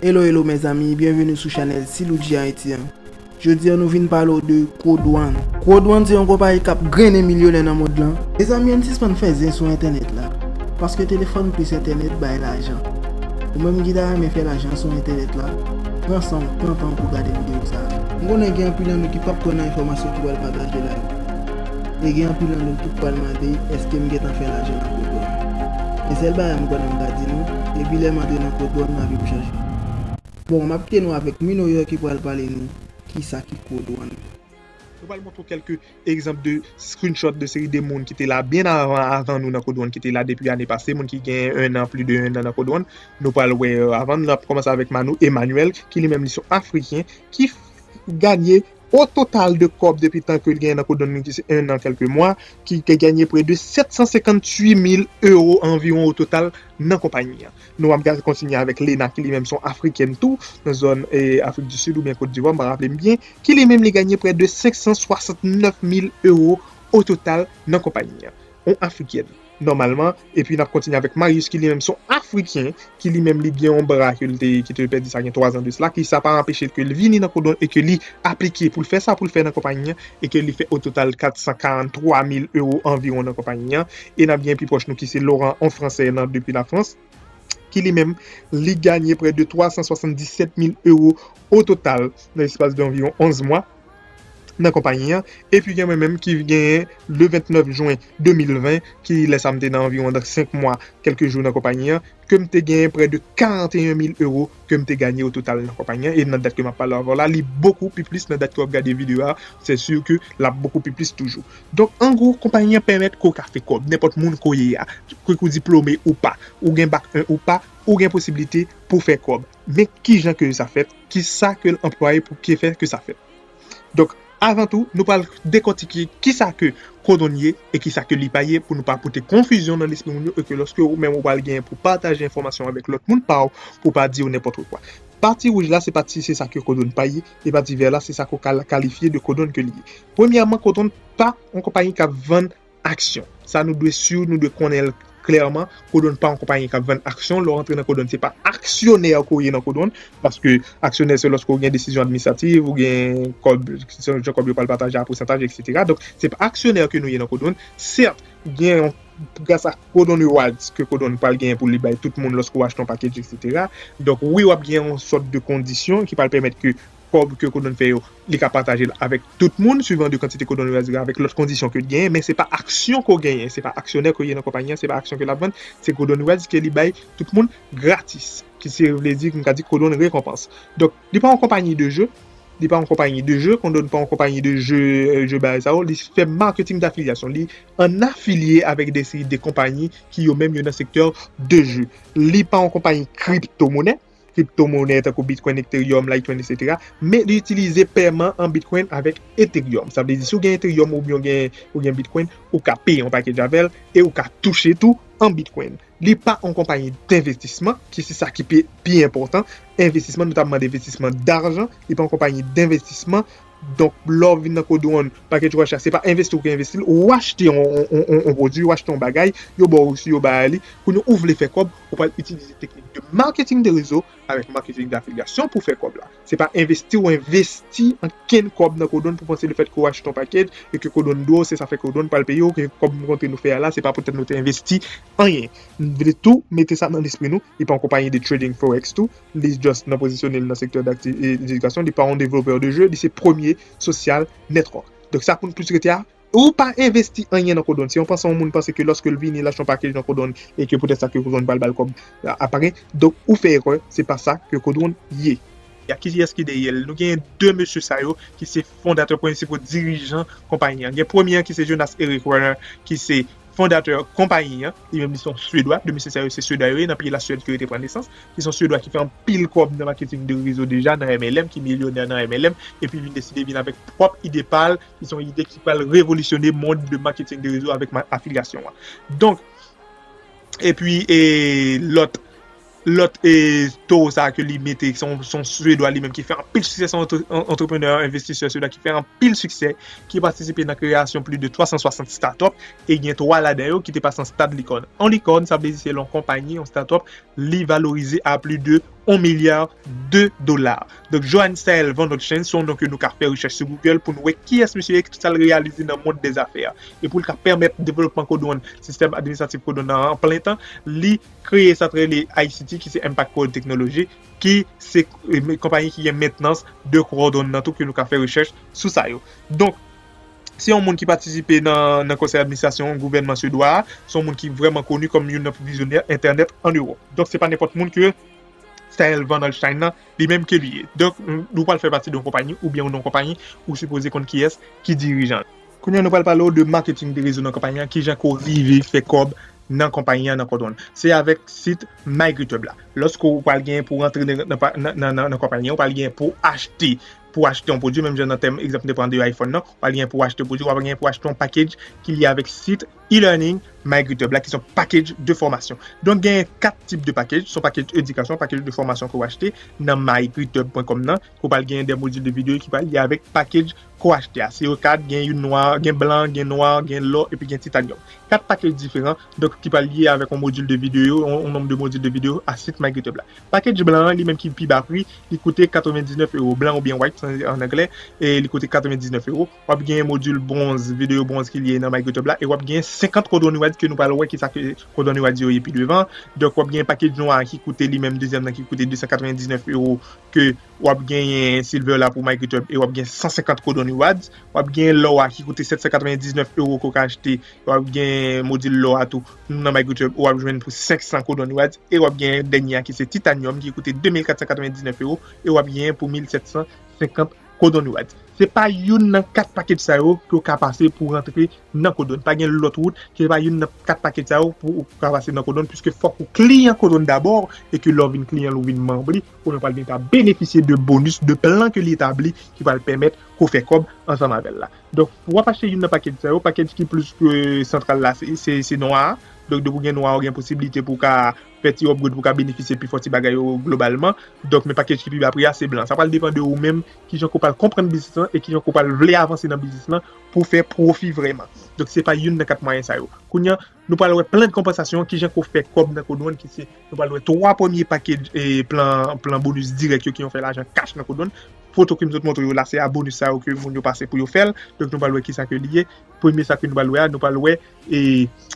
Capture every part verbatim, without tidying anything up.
Hello, hello, mezanmi, byenveni sou chanèl Siloudji Ayiti an. Jodi a, nou vin pale w de Code One. Code One se yon konpayi k ap grennen milyonè nan mond lan. Mezanmi, ann sispann fè zen sou entènèt la. Paske telefòn plis entènèt bay lajan. Ou menm ki ta renmen fè lajan sou entènèt la, pran san w, pran tan w pou gade videyo sa a. M konnen gen anpil nan nou ki p ap kwè nan enfòmasyon ki pral pataje la yo. E gen anpil nan nou ki pral mande, èske m gentan fè lajan nan Code One? Men sèl bagay m konnen m ka di nou, depi lè m antre nan Code One, lavi m chanje. Bon, m ap kite nou avèk Minoyo ki pral pale nou kisa ki Code One. Nou pral montre w kèlke egzanp de screenshot de seri de moun ki te la byen avan, avan nou nan Code One, ki te la depi ane pase, moun ki gen en an, plis de en an nan Code One. Nou pral wè, euh, avan, n ap kòmanse avèk Manu Emmanuel, ki li menm li se yon Afriken, ki f-, ganye o total de kòb depi tan ke l genyen nan Code One, ki se en an, kèlke mwa, ki te ganye prè de sèt san senkantuit mil ewo anviwon o total nan konpayi an. Nou ap gade kontinye avèk Lena, ki li menm se yon Afriken tou, nan zòn, eh, Afrik di Sid oubyen Kot Divwa, m pa raple m byen, ki li menm li ganye prè de senk san swasantnèf mil ewo o total nan konpayi an. Yon Afriken, nòmalman. Epi n ap kontinye avèk Marius, ki li menm se yon Afriken, ki li menm li gen yon bra ke l te, ki te pèdi sa gen twa zan de sila, ki sa pa anpeche l ke l vini nan Code One e ke li aplike pou l fè sa pou l fè nan konpayi an, e ke li fè o total kat san karanntwa mil ewo anviwon nan konpayi an. E n ap gen pi pwòch nou ki se Laurent, yon Fransè nan, depi Lafrans, ki li menm, li ganye prè de twa san swasanndisèt mil ewo o total nan espas de anviwon onz mwa nan konpayi an. Epi gen mwen menm ki genyen le vennèf jen de mil ven, ki lè sa m te nan anviwon senk mwa, kèlke jou nan konpayi an, ke m te genyen prè de karanteyen mil ewo ke m te ganye o total nan konpayi an. E nan dat ke m ap pale avè w la, li bokou pi plis nan dat ke w ap gade videyo a. Se si ke l ap bokou pi plis toujou. Donk, an gwo, konpayi an pèmèt ke w ka fè kòb, nenpòt moun ke w ye a, ke w diplome ou pa, ou gen bak en ou pa, ou gen posiblite pou fè kòb. Men kijan ke sa fèt, kisa ke l anplwaye pou ke fè ke sa fèt. Donk, avan tou, nou pral dekòtike kisa ke Code One ye e kisa ke li pa ye pou nou pa pote konfizyon nan lespri moun yo e ke lòske ou menm ou pral genyen pou pataje enfòmasyon avèk lòt moun pa w, pou pa di yo nenpòt kwa. Pati wouj la, se pati, se sa ke Code One pa ye, e pati vè la, se sa ke w ka kalifye de Code One ke li ye. Premyèman, Code One pa yon konpayi k ap vann aksyon. Sa nou dwe si, nou dwe konnen l klèman. Code One pa yon konpayi k ap vann aksyon. Lè w antre nan Code One, se pa aksyonè ke w ye nan Code One, paske aksyonè se lòske w gen desizyon administrativ, ou gen kòb, se jan kòb yo pral pataje a pousantaj, etsetera. Donk, se pa aksyonè ke nou ye nan Code One. Sèt, gen yon, gras a Code One Rewards ke Code One pral genyen pou li bay tout moun lòske w achte yon package, etsetera. Donk, wi, w ap gen yon sòt de kondisyon ki pral pèmèt ke kòb ke Code One fè yo, li ka pataje l avèk tout moun, swivan de kantite Code One Rewards li gen avèk lòt kondisyon ke l genyen, men se pa aksyon ke w genyen, se pa aksyonè ke w ye nan konpayi an, se pa aksyon ke l ap vann, se Code One Rewards ke li bay tout moun gratis, ki se vle di, m ka di Code One Rekonpans. Donk, li pa yon konpayi de je, li pa yon konpayi de je, Code One pa yon konpayi de je, euh, je bagay sa yo, li fè marketing d'affiliation, li an afilye avèk de seri de konpayi ki yo menm yo nan sektè de je. Li pa yon konpayi kriptomonè, kriptomonè tankou Bitcoin, Ethereum, Litecoin, etsetera. Men li itilize pèman an Bitcoin avèk Ethereum. Sa vle di, si w gen Ethereum oubyen w gen, ou gen Bitcoin, ou ka peye yon package avè l e ou ka touche tou an Bitcoin. Li pa yon konpayi denvestisman, ki se sa ki pi, pi enpòtan. Envestisman, nou ta mande envestisman dajan, li pa yon konpayi denvestisman. Donk, lè w vin nan Code One, package w achte a, se pa envesti ou ka envesti l, ou achte yon, yon, yon, yon pwodui, ou achte yon bagay, yo ba w reçu, yo ba w li. Kounye a, ou vle fè kòb, ou pral itilize teknik de marketing de réseau avèk marketing d'affiliation pou fè kòb la. Se pa envesti ou envesti ankenn kòb nan Code One pou panse le fèt ke w achte yon package e ke Code One dwe w, se sa fè Code One pral peye w, ke kòb nou kontre nou fè a la, se pa poutèt nou te envesti anyen. M vle tou mete sa nan lespri nou, li pa yon konpayi de trading forex tou, li just nan pozisyone l nan sektè dakti-, e, edikasyon, li pa yon devlopè de je, li se premye social network. Donk sa pou n plis rete a, ou pa envesti anyen nan Code One. Si w panse yon moun panse ke lòske l vini, l achte yon package nan Code One e ke poutèt sa ke Code One pral ba l kòb, a, a pa gen. Donk ou fè erè, se pa sa ke Code One ye. Ya kiyès ki dèyè l? Nou gen de mesye sa yo ki se fondatè, prensipal dirijan konpayi an. Gen premye an ki se Jonas Erik Werner, ki se fondatè konpayi an, li menm li se yon Swedwa, de mesye sa yo se Swedwa yo ye, nan peyi Laswèd ke yo te pran nesans, ki se yon Swedwa ki fè anpil kòb nan maketing de rezo deja, nan M L M, ki milyonè nan M L M, epi vin deside vin avèk pwòp ide pa l, ki se yon ide ki pral revolisyone mond de maketing de rezo avèk ma-, afilyasyon an. Donk, epi, e, lòt, lòt, e, towo sa a ke li mete, se yon, se yon Swedwa li menm ki fè anpil siksè, se yon antre-, an-, antreprenè, envestisè Swedwa ki fè anpil siksè, ki patisipe nan kreyasyon plis de twa san swasant startup, e gen twa ladan yo ki te pase an stad likòn. Yon likòn, sa vle di se yon konpayi, yon startup, li valorize a plis de yon milya de dola. Donk, Johann Stael von Holstein se yon non ke nou ka fè rechèch sou Google pou nou wè kiyès misye ye, ki tout sa l reyalize nan mond dè zafè a. E pou l ka pèmèt devlopman Codon, sistèm administratif Codon nan an plen tan, li kreye sa k rele I C T, ki se Impact Code Technology, ki se e, konpayi ki gen mentnans de Codon nan tou, ke nou ka fè rechèch sou sa yo. Donk, se yon moun ki patisipe nan, nan konsèy administrasyon gouvènman swedwa a, se yon moun ki vrèman koni kòm youn nan pi vizyonè entènèt ann Ewòp. Donk, se pa nenpòt moun ke Stael Van Holstein nan, li menm ke li ye. Donk, nou pral fè pati de yon konpayi, oubyen yon non konpayi, ou sipoze konn kiyès ki dirijan l. Kounye a, nou pral pale w de maketing de rezo nan konpayi an, kijan ke w rive fè kòb nan konpayi an nan Codon. Se avèk sit MyGitHub la. Lòske w pral gen pou rantre nan, nan, nan, nan, nan konpayi an, w pral gen pou achte, pou achte yon pwodui, menm jan nan tèm egzanp te pran de iPhone nan, w pral gen pou achte pwodui, w pral gen pou achte yon package ki lye avèk sit e-learning MyGitHub la, ki se yon package de fòmasyon. Donk, gen kat tip de package, se yon package edikasyon, package de fòmasyon ke w achte nan my github point com nan, ke w pral gen de modil de videyo ki pral lye avèk package ke w achte a. Se yo kat, gen youn nwa, gen blan, gen nwa, gen lò, epi gen titanyòm. Kat package diferan, donk ki pral lye avèk yon modil de videyo, yon, yon nonb de modil de videyo a sit MyGitHub la. Package blan an, li menm ki pi ba pri, li koute katrevendiznèf ewo, blan oubyen white an anglè, e li koute katrevendiznèf ewo. W ap gen modil bwonz, videyo bwonz ki lye nan MyGitHub la, e w ap gen senkant Codon Rewards ke nou pral wè kisa ke Codon Rewards yo ye pi devan. Donk, w ap gen package nwa ki koute li menm dezyèm nan ki koute de san katrevendiznèf ewo, ke w ap genyen silver la pou MyGitHub, e w ap gen san senkant Codon Rewards. W ap gen lò a ki koute sèt san katrevendiznèf ewo ke w ka achte, w ap gen modil lò a tou nan MyGitHub, w ap jwenn pou senk san Codon Rewards, e w ap gen dènye a ki se titanyòm ki koute de mil kat san katrevendiznèf ewo, e w ap genyen pou mil sèt san senkant Codon Rewards. Se pa youn nan kat package sa yo ke w ka pase pou rantre nan Codon. Pa gen lòt wout, se pa youn nan kat package sa yo pou ou ka pase nan Codon, puiske fòk ou kliyan Codon dabò, e ke lè w vin kliyan l, ou vin manm li, kounye a w pral vin ka benefisye de bonus, de plan ke li etabli, ki pral pèmèt ke w fè kòb ansanm avè l la. Donk, w ap achte youn nan package sa yo, package ki plis ke santral la, se, se, se nwa a. Donk, depi w gen nwa a, w gen posiblite pou w ka fè ti upgrade, pou w ka benefisye pi fò ti bagay yo globalman. Donk, men package ki pi ba pri a, se blan. Sa pral depann de ou menm, kijan ke w pral konprann biznis lan e kijan ke w pral vle avanse nan biznis lan pou fè pwofi vrèman. Donk, se pa youn nan kat mwayen sa yo. Kounye a, nou pral wè plan de konpansasyon, kijan ke w fè kòb nan Codon, ki se, nou pral wè twa premye package, e, plan, plan bonus dirèk yo ki yo fè lajan cash nan Codon. Foto ke m sot montre yo la, se a bonus sa yo ke moun yo pase pou yo fè l. Donk, nou pral wè kisa ke li ye. Premye sa ke nou pral wè a, nou pral wè, e,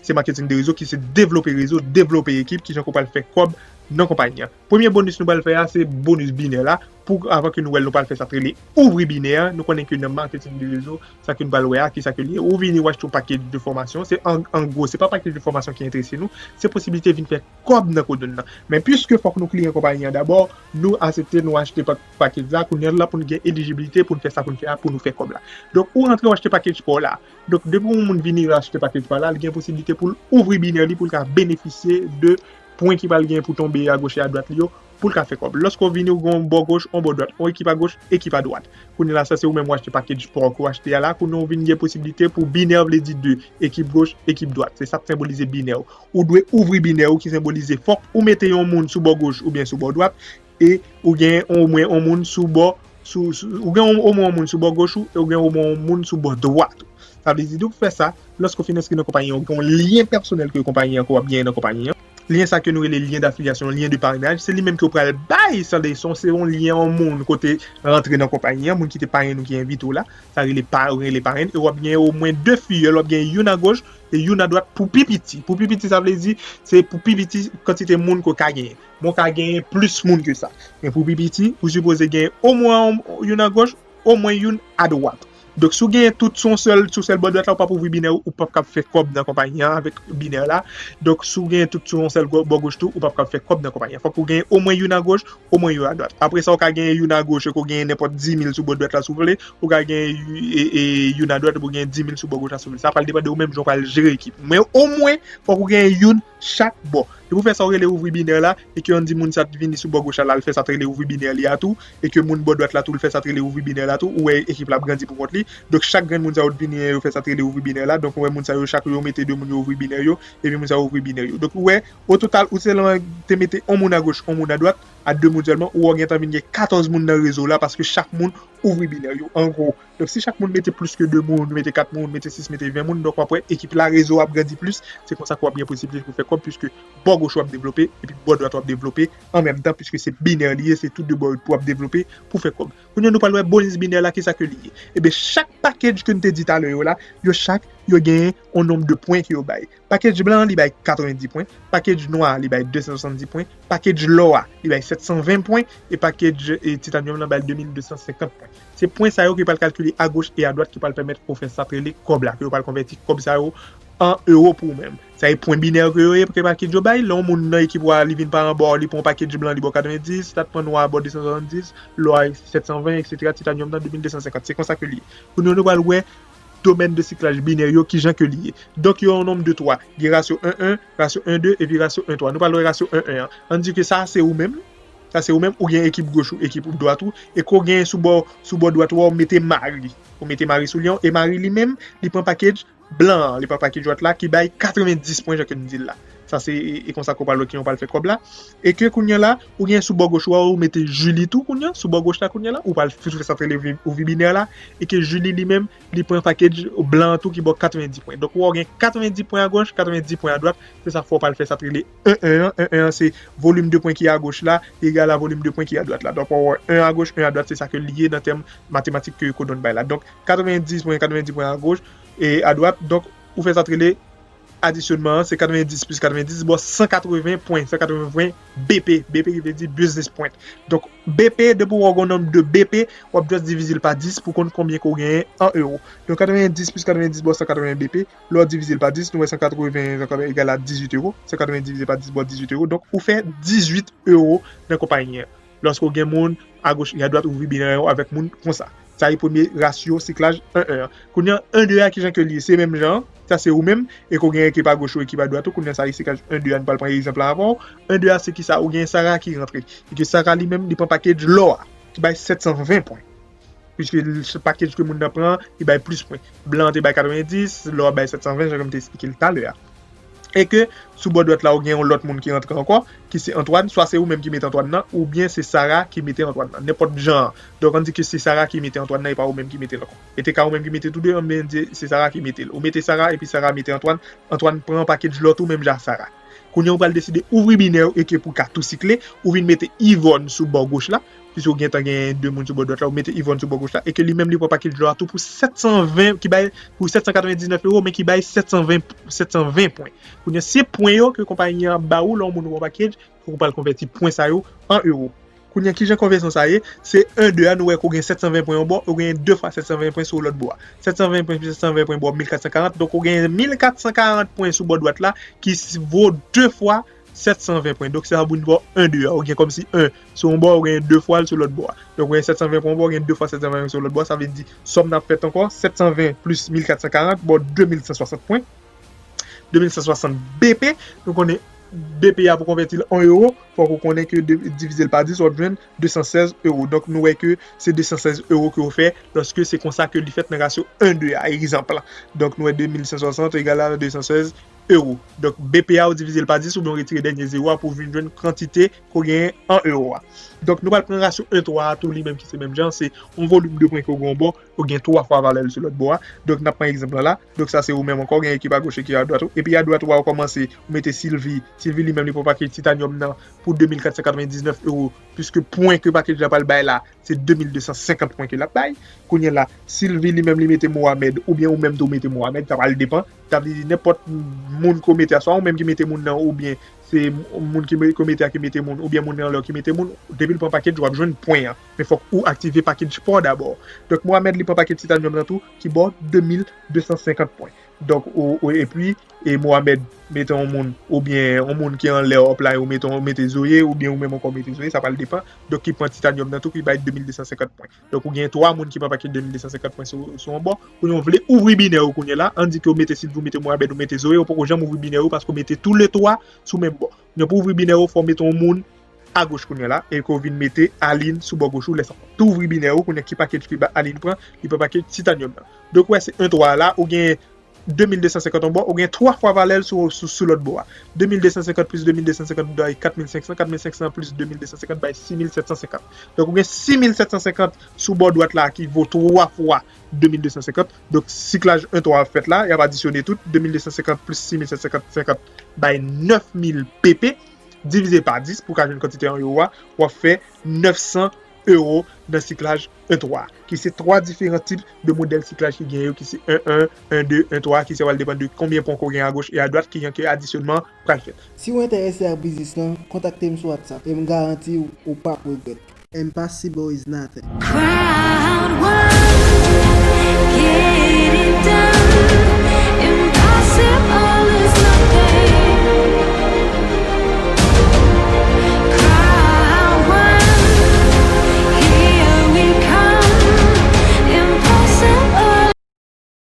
se marketing de rezo, ki se devlope rezo, devlope ekip, kijan ke w pral fè kòb nan konpayi an. Premye bonus nou pral fè a, se bonus binè la. Pou, avan ke nou wè l, nou pral fè sa k rele ouvri binè a. Nou konnen ke nan marketing de rezo, sa ke nou pral wè a, kisa ke li ye. Ou vini, ou achte yon package de fòmasyon. Se an, an gwo, se pa package de fòmasyon ki enterese nou. Se posiblite vin fè kòb nan Codon nan. Men piske fòk nou kliyan konpayi an dabò, nou aksepte, nou achte pa-, package la, kounye a la pou nou gen elijibilite pou nou fè sa pou nou fè a, pou nou fè kòb la. Donk, ou rantre, ou achte package pa w la. Donk, depi yon moun vini achte package pa w la, li gen posiblite pou l ouvri binè li, pou l ka benefisye de pwen ki pral gen pou tonbe agoch e adwat li yo, pou l ka fè kòb. Lòske w vini, ou gen yon bò goch, yon bò dwat, yon ekip agoch, ekip adwat. Kounye a la, sa se ou menm ou achte package pa w ke w achte a la, kounye a ou vin gen posiblite pou binè vle di de, ekip goch, ekip dwat. Se sa k senbolize binè. Ou dwe ouvri binè ou ki senbolize fòk ou mete yon moun sou bò goch oubyen sou bò dwat, e ou gen omwen yon moun sou bò, sou, sou, ou gen omwen yon moun sou bò goch ou, e ou gen omwen yon moun sou bò dwat ou. Sa vle di, depi w fè sa, lòske w fin enskri nan konpayi an, ou gen yon lyen pèsonèl ke konpayi an, ke w ap genyen nan konpayi an. Lyen sa ke nou rele lyen d'affiliation, lyen de parrainage, se li menm ke w pral bay san leson, se yon lyen yon moun kote rantre nan konpayi an, moun ki te parenn ou ki envite w la, sa rele pa-, rele parenn, e w ap genyen omwen de fiyèl, w ap genyen youn agoch e youn adwat pou pi piti. Pou pi piti, sa vle di, se pou pi piti kantite moun ke w ka genyen. Men w ka genyen plis moun ke sa. Men pou pi piti, ou sipoze genyen omwen youn agoch, omwen youn adwat. Donk, si w genyen tout sou yon sèl, sou sèl bò dwat la, ou p ap ouvri binè, ou p ap kab fè kòb nan konpayi an avèk binè la. Donk, si w genyen tout sou yon sèl gò-, bò goch tou, ou p ap kab fè kòb nan konpayi an. Fòk ou genyen omwen youn agoch, omwen youn adwat. Apre sa, ou ka genyen youn agoch, e ke w genyen nenpòt dis mil sou bò dwat la si w vle, ou ka genyen yu-, e, e, youn adwat, epi w genyen dis mil sou bò goch la si w vle. Sa pral depann de ou menm jan w pral jere ekip. Men omwen, fòk ou genyen youn chak bò. Depi w fè sa, w rele ouvri binè la, e ke ann di moun sa t vini sou bò goch la, l fè sa t rele ouvri binè li a tou, e ke moun bò dwat la tou, l fè sa t rele ouvri binè la tou, ou wè ekip la ap grandi pou kont li. Donk, chak grenn moun sa yo t vini, yo fè sa t rele ouvri binè la. Donk, ou wè moun sa yo, chak yo mete de moun yo ouvri binè yo, epi moun sa yo ouvri binè yo. Donk, ou wè, o total, ou sèlman te mete yon moun agoch, yon moun adwat, a de moun sèlman, ou wè w gentan vin gen katòz moun nan rezo w la, paske chak moun ouvri binè yo, an gwo. Donk, si chak moun mete plis ke de moun, mete kat moun, mete sis, mete ven moun, donk w ap wè ekip la, rezo a ap grandi plis, se konsa ke w ap gen posiblite pou fè kòb, piske bò goch ou ap devlope, epi bò dwat ou ap devlope an menm tan, piske se binè li ye, se tou de bò yo pou ap devlope pou fè kòb. Kounye a, nou pral wè bonis binè la, kisa ke li ye. Ebyen, chak package ke n te di talè yo la, yo chak, yo genyen yon nonb de pwen ke yo bay. Package blan an, li bay katrevendis pwen, package nwa a, li bay de san swasanndis pwen, package lò a, li bay sèt san ven pwen, e package e titanyòm lan bay de mil de san senkant pwen. Se pwen sa yo ki pral kalkile agoch e adwat ki pral pèmèt ou fè sa k rele kòb la, ke yo pral konvèti kòb sa yo an euro pou ou menm. Sa e pwen binè ke yo ye, ke package yo bay. Lè yon moun nan ekip ou a, li vin pa anba w, li pran yon package blan, li ba w katrevendis, sa t pran nwa a ba w de san swasanndis, lò a sèt san ven, etsetera, titanyòm nan de mil de san senkant. Se konsa ke li ye. Kounye a, nou pral wè domèn de siklaj binè yo, kijan ke li ye. Donk, yo yon nonb de twa. Gen rasyo en en, rasyo en de, epi rasyo en twa. Nou pral wè rasyo en en an. Ann di ke sa a se ou menm. Sa se ou menm, ou gen ekip goch ou, ekip dwat ou, e ke w gen sou bò, sou bò dwat ou a, ou mete mari. Ou mete mari sou li an, e mari li menm, li pran package blan an, li pran package dwat la ki bay katrevendis pwen, jan ke n di l la. Sa se, e, e konsa ke w pral wè kijan w pral fè kòb la. E ke kounye a la, ou gen sou bò goch ou a, ou mete Julie tou kounye a, sou bò goch la kounye a la, ou pral fè sa k rele ouvri binè la, e ke Julie li menm, li pran package blan an tou ki ba w katrevendis pwen. Donk, ou gen katrevendis pwen agoch, katrevendis pwen adwat, se sa k fè w pral fè sa k rele en en an. En en an, se volim de pwen ki agoch la, egal a volim de pwen ki adwat la. Donk, w wè en agoch, en adwat, se sa ke li ye nan tèm matematik ke Codon bay la. Donk, katrevendis pwen, katrevendis pwen agoch e adwat. Donk, ou fè sa k rele adisyonman an, se katrevendis plis katrevendis, ba w san katreven pwen, san katreven pwen B P. B P ki vle di business point. Donk, B P, depi w wè w gen yon nonb de B P, w ap just divize l pa dis pou konn konbyen ke w genyen an ewo. Donk, katrevendis plis katrevendis ba w san katreven B P, lè w divize l pa dis, nou wè san katreven egal a dizuit ewo. San katreven divize pa dis ba w dizuit ewo. Donk, ou fè dizuit ewo nan konpayi an. Lòske w gen moun agoch e adwat, ou ouvri binè yo avèk moun konsa. Sa e premye rasyo siklaj en en an. Kounye a, en de a, kijan ke li ye? Se menm jan an, sa se ou menm, e ke w gen ekip agoch ou, ekip adwat ou, kounye a sa e siklaj en de a, nou pral pran egzanp la avè w. En de a, se kisa? Ou gen Sarah ki rantre. E ke Sarah li menm, li pran package lò a, ki bay sèt san ven pwen. Piske l, se package ke moun nan pran, li bay plis pwen. Blan an te bay katrevendis, lò a bay sèt san ven, jan ke m te esplike l talè a. E ke sou bò dwat la, ou gen yon lòt moun ki rantre ankò, ki se Antoine, swa se ou menm ki mete Antoine nan, oubyen se Sarah ki mete Antoine nan, nenpòt jan an. Donk, ann di ke se Sarah ki mete Antoine nan, e pa ou menm ki mete l ankò. E te ka ou menm ki mete tou de, ann di se Sarah ki mete l. Ou mete Sarah, epi Sarah mete Antoine, Antoine pran package lò tou menm jan a Sarah. Kounye a, ou pral deside ouvri binè yo e ke pou ka tou sikle, ou vin mete Yvonne sou bò goch la, piske ou gentan gen de moun sou bò dwat la, ou mete Yvonne sou bò goch la, e ke li menm li pran package lò a tou pou sèt san ven, ki bay, pou sèt san katrevendiznèf ewo, men ki bay sèt san ven, sèt san ven pwen. Kounye a, se pwen yo ke konpayi an ap ba ou lè yon moun pran package, fòk ou pral konvèti pwen sa yo an ewo. Kounye a, kijan konvèsyon sa ye? Se en de a, nou wè ke w gen sèt san ven pwen yon bò, ou gen de fwa sèt san ven pwen sou lòt bò a. Sèt san ven pwen plis sèt san ven pwen ba w mil kat san karant, donk ou gen mil kat san karant pwen sou bò dwat la, ki s-, vo de fwa sèt san ven pwen. Donk, sa vin ba w en de a. Ou gen kòmsi en sou yon bò, ou gen de fwa l sou lòt bò a. Donk, ou gen sèt san ven pwen yon bò, ou gen de fwa sèt san ven pwen sou lòt bò a. Sa vle di, sòm nan ap fèt ankò, sèt san ven plis mil kat san karant, ba w de mil san swasant pwen. De mil san swasant B P, nou konnen B P a pou konvèti l an ewo, fòk ou konnen ke de, divize l pa dis, w ap jwenn de san sèz ewo. Donk, nou wè ke se de san sèz ewo ke w fè lòske se konsa ke li fèt nan rasyo en de a, egzanp la. Donk, nou wè de mil san swasant egal a de san sèz ewo. Donk, B P a, ou divize l pa dis, oubyen ou retire dènye zewo a pou w vin jwenn kantite ke w genyen an ewo a. Donk, nou pral pran rasyo en twa a tou, li menm ki se menm jan, se yon volim de pwen ke w gen yon bò, ou gen twa fwa valè l sou lòt bò a. Donk, n ap pran egzanp lan la. Donk, sa se ou menm ankò, w gen ekip agoch, ekip adwat ou. Epi adwat ou a, ou kòmanse, ou mete Sylvie. Sylvie li menm, li pran pakèt titanyòm nan pou de mil kat san katrevendiznèf ewo, piske pwen ke pakèt la pral bay la, se de mil de san senkant pwen ke l ap bay. Kounye a la, Sylvie li menm, li mete Mohamed, oubyen ou menm tou ou mete Mohamed, sa pral depann. Sa vle di nenpòt moun ke w mete a, swa ou menm ki mete moun nan, oubyen se moun ki me-, ke w mete a ki mete moun, oubyen moun nan anlè w ki mete moun, depi l pran pakèt, w ap jwenn pwen an. Men fòk ou aktive pakèt pa w dabò. Donk, Mohamed, li pran pakèt titanyòm nan tou, ki ba w de mil de san senkant pwen. Donk, ou, ou, epi, e Mohamed mete yon moun, oubyen yon moun ki anlè w, hop la, ou mete, ou mete Zoé, oubyen ou menm ankò mete Zoé, sa pral depann. Donk, ki pran titanyòm nan tou, ki bay de mil de san senkant pwen. Donk, ou gen twa moun ki pran pakèt de mil de san senkant pwen sou, sou yon bò. Kounye a, w vle ouvri binè ou kounye a la, ann di ke w mete Sylvie, w mete Mohamed, ou mete Zoé, ou poko janm ouvri binè ou paske w mete tou le twa sou menm bò. Kounye a, pou ouvri binè ou, fò w mete yon moun agoch kounye a la, e ke w vin mete Aline sou bò goch ou, lè sa w tou ouvri binè ou, kounye a ki pakèt ke ba-, Aline pran, li pran pakèt titanyòm nan. Donk, w wè, se en twa a la, ou gen de mil de san senkant yon bò, ou gen twa fwa valè l sou, sou, sou lòt bò a. De mil de san senkant plis de mil de san senkant bay kat mil senk san, kat mil senk san plis de mil de san senkant bay sis mil sèt san senkant. Donk, ou gen sis mil sèt san senkant sou bò dwat la ki vo twa fwa de mil de san senkant. Donk, siklaj en twa ap fèt la, y ap adisyone tout, de mil de san senkant plis sis mil sèt san senkant bay nèf mil P P, divize pa dis pou w ka jwenn kantite an ewo a, w ap fè nèf san ewo nan siklaj en twa, ki se twa diferan tip de modèl siklaj ki gen yo, ki se en en, en de, en twa, ki se pral depann de konbyen pon ke w gen agoch e adwat, ki jan ke adisyonman an pral fèt. Si w enterese ak biznis lan, kontakte m sou WhatsApp e m garanti w ou p ap regrèt. Impossible is nothing. Crowd work.